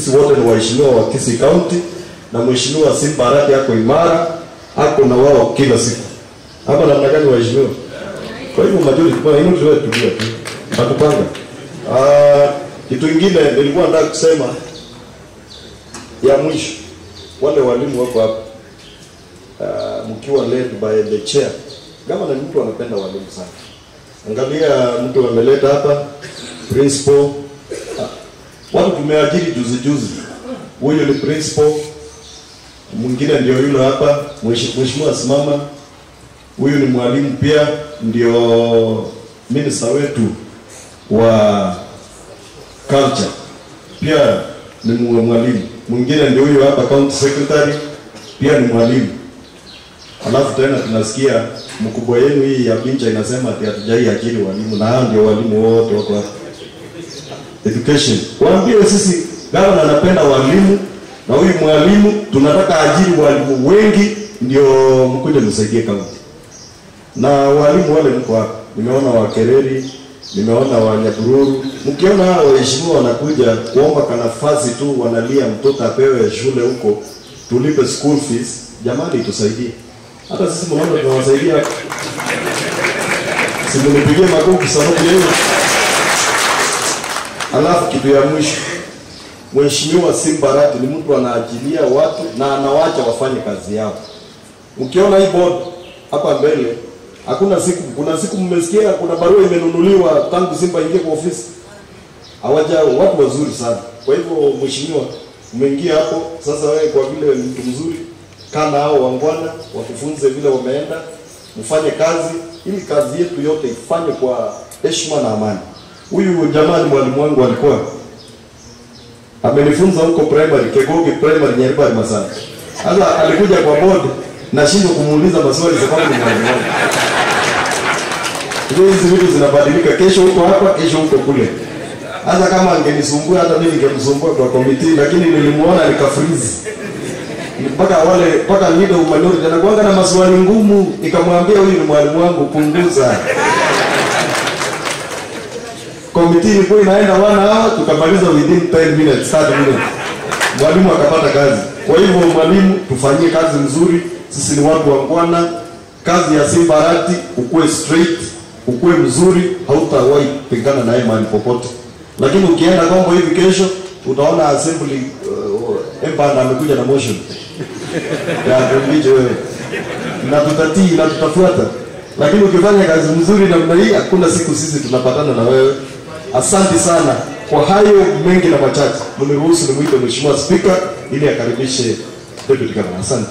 Sisi wote ni waheshimiwa wa Kisii County, na Mheshimiwa Simba Arati ako imara, ako na wao kila siku. Hapa namna gani waheshimiwa? Kwa hivyo majority kwa hiyo tuwe tulia tu. Nakupanga. Kitu kingine nilikuwa nataka kusema ya mwisho, wale walimu wako hapa, mkiwa led by the chair. Gavana ni mtu anapenda walimu sana. Angalia mtu ameleta hapa principal. Watu tumeajiri juzi juzi. Huyu ni principal. Mwingine ndio yule hapa, mheshimiwa simama. Huyu ni mwalimu pia, ndio minister wetu wa culture. Pia ni mwalimu. Mwingine ndio huyu hapa county secretary, pia ni mwalimu. Alafu tena tunasikia mkubwa yenu hii ya Bincha inasema ati hatujai ajiri walimu, na hao ndio walimu wote wako hapa. Education. Waambie sisi gavana anapenda walimu, na huyu mwalimu tunataka ajiri walimu wengi ndio mkuje msaidie county. Na walimu wale mko hapa, nimeona wa Kereri, nimeona wa Nyahururu. Mkiona hao waheshimiwa wanakuja kuomba kanafasi tu, wanalia mtoto apewe shule huko, tulipe school fees, jamani tusaidie. Hata sisi mnaona tunawasaidia. Simunipigie makofi sababu yeye. Alafu kitu ya mwisho, Mheshimiwa Simba Arati ni mtu anaajilia watu na anawacha wafanye kazi yao. Ukiona hii board hapa mbele, hakuna siku, kuna siku mmesikia kuna barua imenunuliwa tangu Simba ingie kwa ofisi. Hawaja watu wazuri sana. Kwa hivyo mheshimiwa, umeingia hapo sasa, wewe kwa vile mtu mzuri, kana hao wangwana wakufunze vile wameenda, mfanye kazi ili kazi yetu yote ifanye kwa heshima na amani. Huyu jamaa ni mwalimu wangu, alikuwa amenifunza huko primary, Kegogi primary Nyaribari Masana. Sasa alikuja kwa board na shindo kumuuliza maswali sababu ni mwalimu wangu. Hizi vitu zinabadilika, kesho huko hapa, kesho huko kule. Hata kama angenisumbua hata mimi ningemsumbua kwa committee, lakini nilimuona nikafreeze. Mpaka wale mpaka leader wa minority anakuanga na maswali ngumu, nikamwambia huyu ni mwalimu wangu, punguza. Committee ilikuwa inaenda 1 hour, tukamaliza within 10 minutes, 30 minutes. Mwalimu akapata kazi. Kwa hivyo mwalimu, tufanyie kazi nzuri. Sisi ni watu wangwana. Kazi ya Simba Arati, ukue straight, ukue mzuri, hautawahi pingana naye mahali popote. Lakini ukienda Kombo hivi kesho, utaona assembly Empanda amekuja na motion ya kumlije wewe. Na tutatii na tutafuata. Lakini ukifanya kazi nzuri namna hii, hakuna siku sisi tunapatana na wewe. Asante sana kwa hayo mengi na machache. Mniruhusu nimuite Mheshimiwa Speaker ili akaribishe Deputy Governor. Asante.